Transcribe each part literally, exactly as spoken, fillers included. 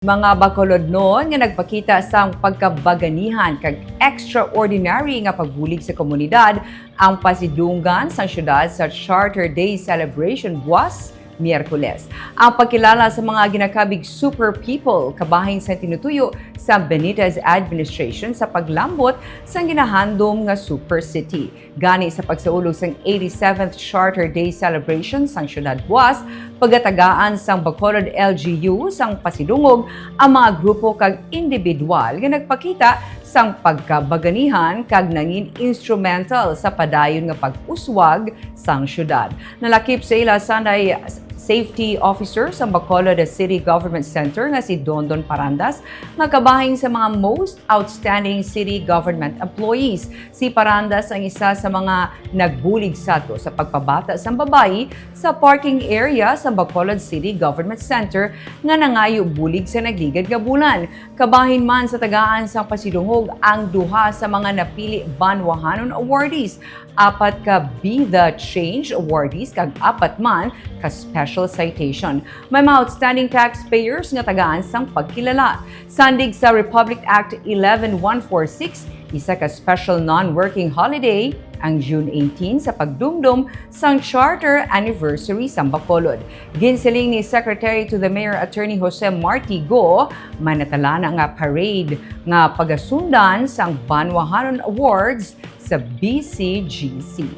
Mga Bacolodnon nga nagpakita sang pagkabaganihan kag extraordinary nga pagbulig sa komunidad ang pasidunggan sang siyudad sa Charter Day celebration buwas Miyerkules. Ang pagkilala sa mga ginakabig super people kabahin sa tinutuyo sa Benitez administration sa paglambot sang ginahandom nga super city. Gani sa pagsaulog sang eighty-seventh Charter Day celebration sang siyudad buwas, pagatagaan sang Bacolod L G U sang pasidungog ang mga grupo kag individual nga nagpakita sang pagkabaganihan kag nangin instrumental sa padayon nga pag-uswag sang siyudad. Nalakip sa ila sanday Safety Officer sa Bacolod City Government Center nga si Dondon Parandas, nga kabahin sa mga most outstanding city government employees. Si Parandas ang isa sa mga nagbulig sadto sa pagpabata sang babayi sa parking area sa Bacolod City Government Center nga nangayo bulig sa nagligad nga bulan. Kabahin man sa tagaan sang pasidungog ang duha sa mga napili Banwahanon Awardees, apat ka Be the Change Awardees, kag apat man ka special citation. May mga outstanding taxpayers nga tagaan sang pagkilala. Sandig sa Republic Act eleven one four six, isa ka special non-working holiday ang June eighteen sa pagdumdom sang Charter Anniversary sang Bacolod. Ginsiling ni Secretary to the Mayor Attorney Jose Marti Go, may natalana nga parade nga pagasundan sang Banwahanon Awards sa B C G C.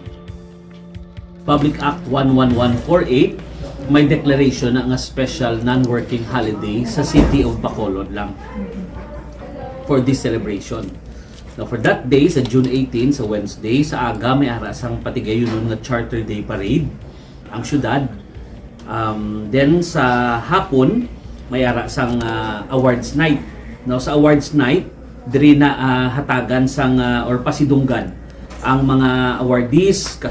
Public Act one one one four eight, may declaration na nga special non-working holiday sa City of Bacolod lang for this celebration. Now, for that day, sa June eighteen, sa Wednesday, sa aga may ara sang patigayunon nga Charter Day Parade ang syudad. Um, then sa hapon, may ara sang ah, awards night. Now, sa awards night, diri na ah, hatagan sang ah, or pasidunggan ang mga awardees,